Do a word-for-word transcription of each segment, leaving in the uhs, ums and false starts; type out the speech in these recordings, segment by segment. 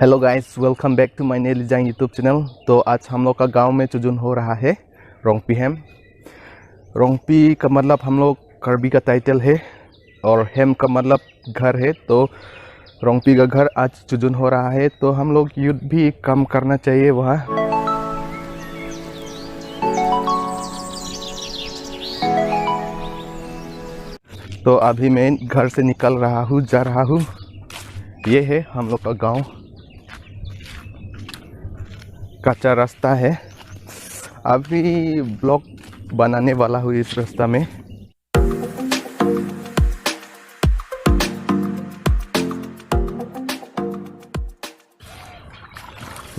Hello guys, welcome back to my Nelijang YouTube channel। तो आज हम लोग का गांव में चुजुन हो रहा है, रोंगपी हेम। रोंगपी का मतलब हम लोग, कार्बी का टाइटल है, और हेम का मतलब घर है। तो रोंगपी का घर आज चुजुन हो रहा है, तो हम लोग यूथ भी काम करना चाहिए वहाँ। तो अभी मैं घर से निकल रहा हूँ, जा रहा हूँ। ये है हम लोग का गांव, कच्चा रास्ता है। अभी ब्लॉग बनाने वाला हूँ इस रास्ता में।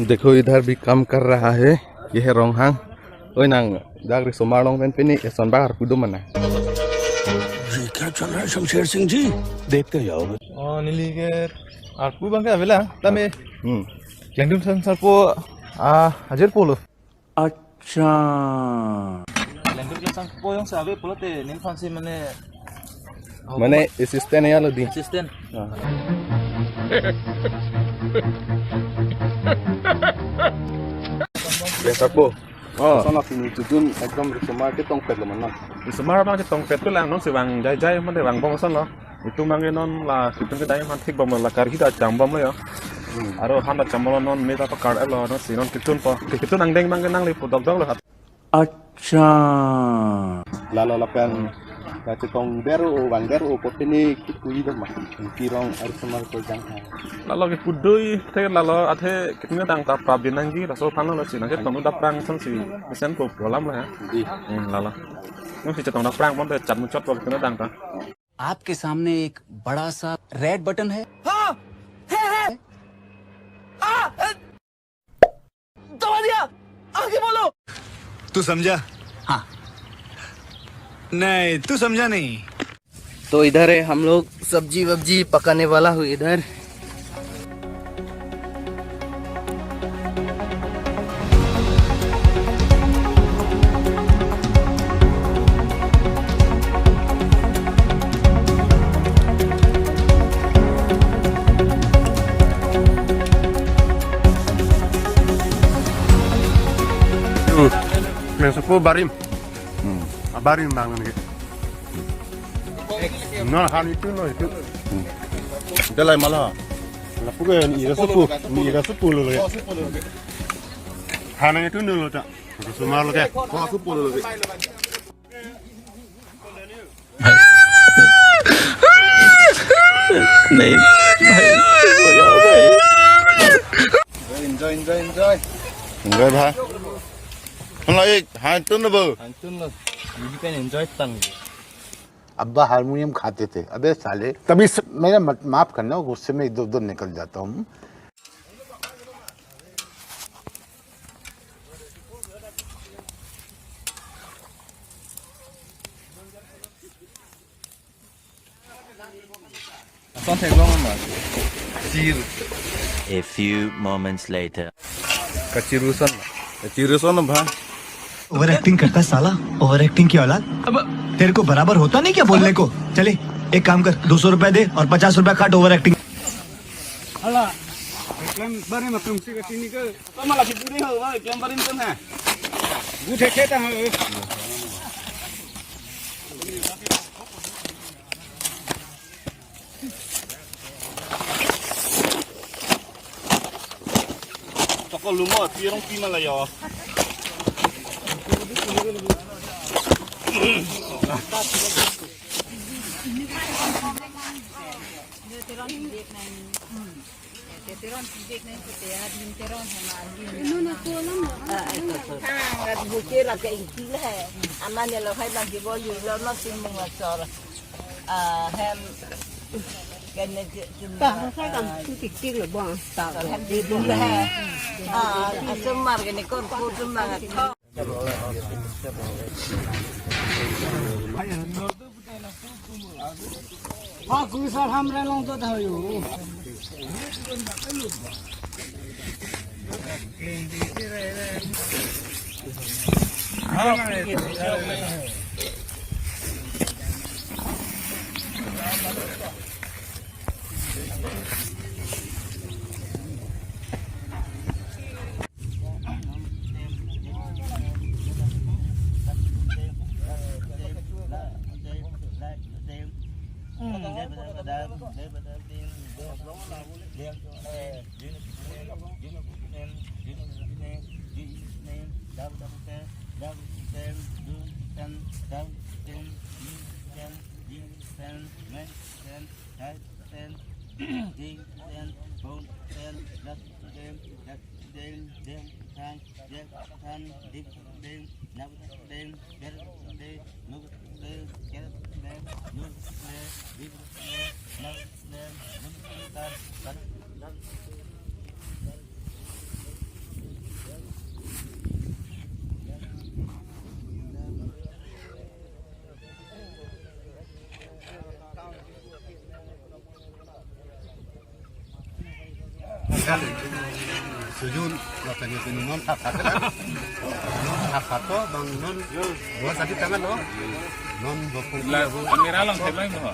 देखो, इधर भी काम कर रहा है। ये है रोंगहांग। ओए nang, dak risomar along pen pini eson bak arpu do mana? ये क्या चल रहा है शमशेर सिंह जी? देखते जाओ। Oh, neli ke arpu abang ke avela, tame Hmm. Klengdun Klangsapo, ah, ajirpo lo. अच्छा। Klengdun Klangsapo jongsi ave pulote neliphan si mane Mane assistant ya lo di. Assistant. Ah. Klangsapo. Oh. Lason apni chudun ekdom risomar ketongpet lo mane. Risomar abang ketongpet lo, non si vang jaijai mane vangbom ason lo. Itum abang non la itum kedai man thik bom lo, la karhi ta cham bom lo ya. Hmm. Aro han ta cham bom lo, non me ta pakar lo, non si non ketun po. Ketun angdeng abang nangli pu dokdok lo hat. Acha. Lalo lapen kachetong der o, vang der o, putini kikui do ma. Pirong arsomar ko jang ha. Lalo ke kudui, te lalo athe kitne dang ta prap din nangji, laso aphan lo si nang ketong daprang ason si, mesen ko problem lo ya. Di. Hmm, lalo. Nung si chetong daprang pon te chat muchot ko kitne dang ta. आपके सामने एक बड़ा सा red button है। हाँ, है, है। आ, आ, दबा दिया। आगे बोलो। तू समझा? हाँ। नहीं, तू समझा नहीं। तो इधर है हम लोग सब्जी वब्जी पकाने वाला हूँ इधर। Hmm. Klangsapo barim. Hmm. Ah, barim abang nangke. No, han itu no itu. Hmm. Dalai malah. Lapu ke ni ira supu, ni ira supu lo lagi. Han itu no lo ta. Risomar lo ke. Oh, supu lo lagi. नहीं भाई, नहीं भाई, नहीं भाई। Enjoy, enjoy, enjoy। Enjoy भाई। हम लोग एक हाथ तो न बो। हाथ तो न। ये भी enjoy तंग। अब्बा हारमोनियम खाते थे। अबे साले, तभी स- मेरा मत-, माफ करना, गुस्से में इधर उधर निकल जाता हूँ। Lason theklong ma. Chir. A few moments later. Kachiru ason ma. Kachiru ason ma. Over acting करता है साला, ओवर एक्टिंग की औलाद। अब तेरे को बराबर होता नहीं क्या बोलने को? चले, एक काम कर, दो सौ रुपए दे और पचास रुपए काट over acting. Hala, klem barim atum si kesini ke. Tama lagi buri ho, wah, klem barim atum ha. Buri keta ho. Toko lumo, pirong pi malayo. Teron pibek nang. Teron pibek nang ko te adin teron sama adin. Anu na ko lam. Ah, ito, ito. Ah, ngat buke la ke ingki le. Aman ya lo hai bang ki bol yu lo no tin mung asor. Ah, hem. Kene je tin. Ta ha sai kam tu tik tik lo bang. Ta hem di bol le. Ah, asomar kene kor ko tum bang. Sujun, lo tanya sini non thap thap la. Non thap thap to, bang non, dua satu tangan lo. Non bokong la, la. Amira long theklong mo.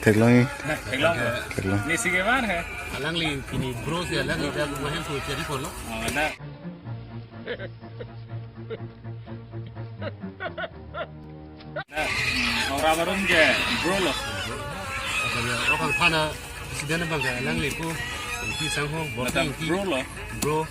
Theklong. Theklong. Theklong. Ni sige bar hai. Alangli pini bro si alangli dak main so cheri kolo. Oh, ada. Nah, orang baru ke bro lo. Apa ya? Orang kana president abang ke alangli ko. Ki sang ho, bor. Mata ki bro lo. Bro.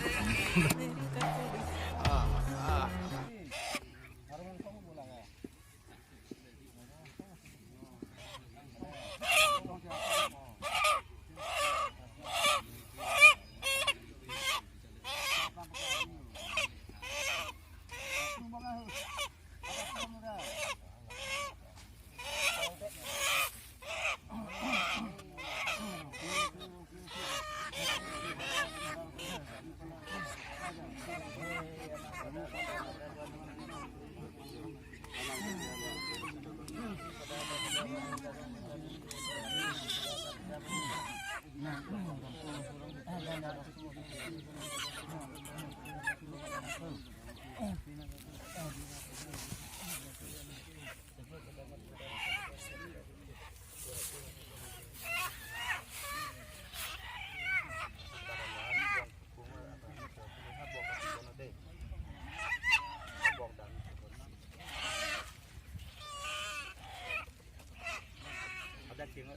Ada kino.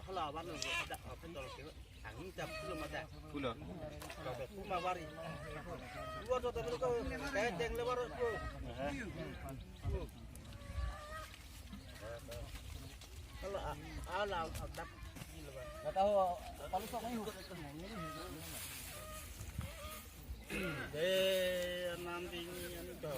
Hala wan lo ada apa tol kino. Angin jam pulo mata. Pulo. Kabe kuma wari. Dua to tapi ko kayak deng lebar ko. Kalau ala tak. Nggak tahu, kalau sok ini. Eh, nanti ini anu to.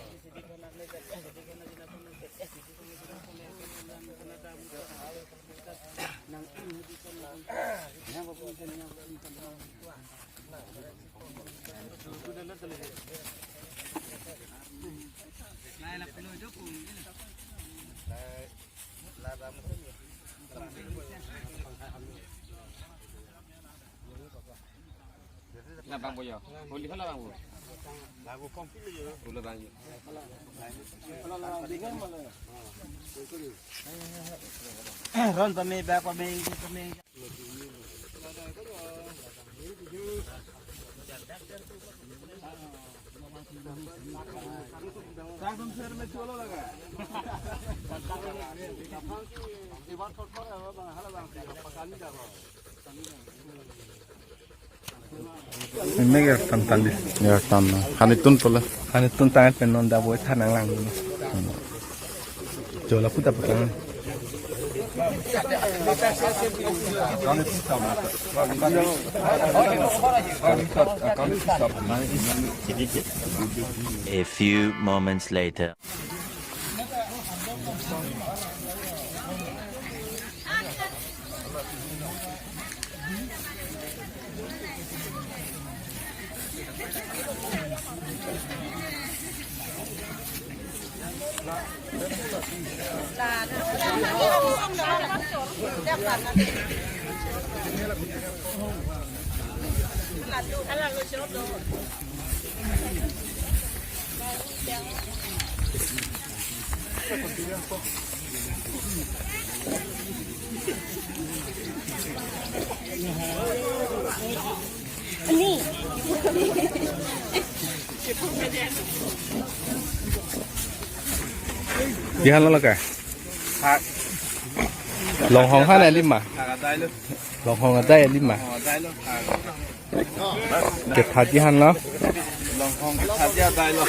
Labang bo yo. Holi hala bang bo. Lagu kompil yo. Holi bang yo. Ron pame ba pame pame. Ini ya tan tan di. Ya tan. Hanitun pula. Hanitun tangan penon da boy thanang lang. Jola puta patang. A few moments later. Ni. Dihan lo ka? Longhong han alim ma? Longhong adai alim ma? Ketha dihan lo? Ong kachadya dai lo.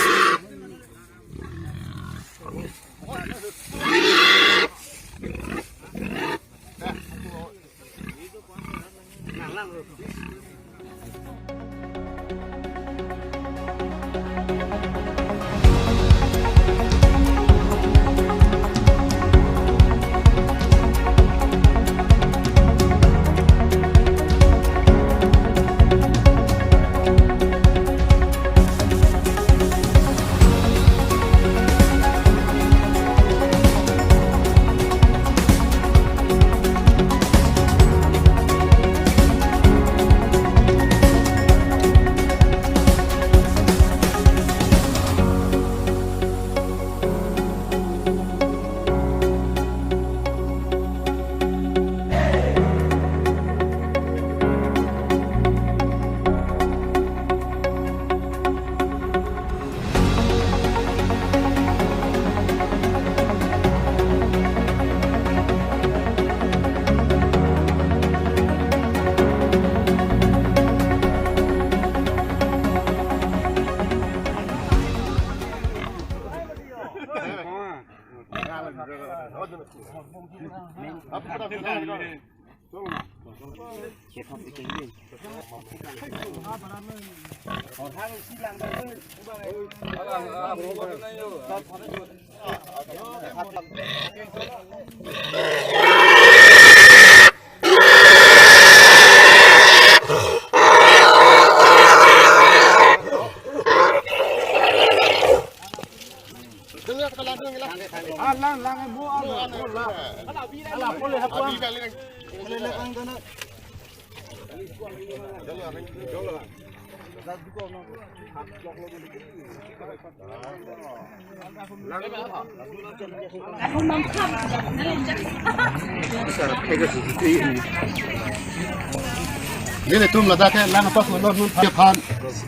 Nelitum ladak ke lang apa solo nun aphan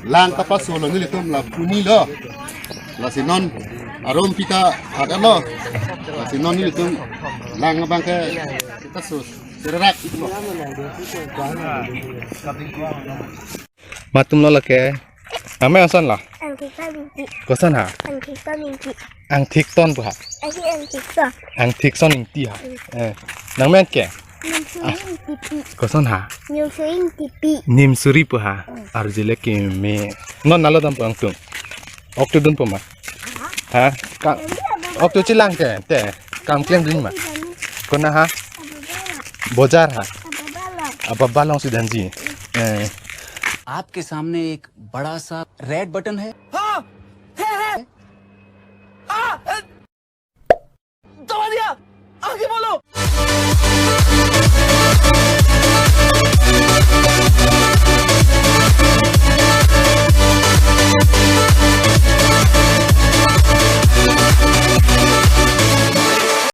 lang apa solo nelitum la puni lo. Lasi non arum pita ada lo. Lasi non nelitum lang abang ke kita sus sererak. Matum lo lake. Ame asan la. Angthik Pamingki. Koson ha? Angthik Pamingki. Angthik Ton pu ha? Ahi Angthik Ton. Angthik Son Ingti ha? Mm. Eh. Nangmen ke? Nyumsuri Ingtipi. Koson ha? Nyumsuri Ingtipi. Nyumsuri pu ha? Mm. Arjile keme. Non nalo dam pu angtung. Ok tu dunpo ma? Ha? Ka, ok tu chelang ke, te. Kam klem dun ma. Kona ha? Bojar ha? Ababa along si danji. Eh. आपके सामने एक बड़ा सा red button है।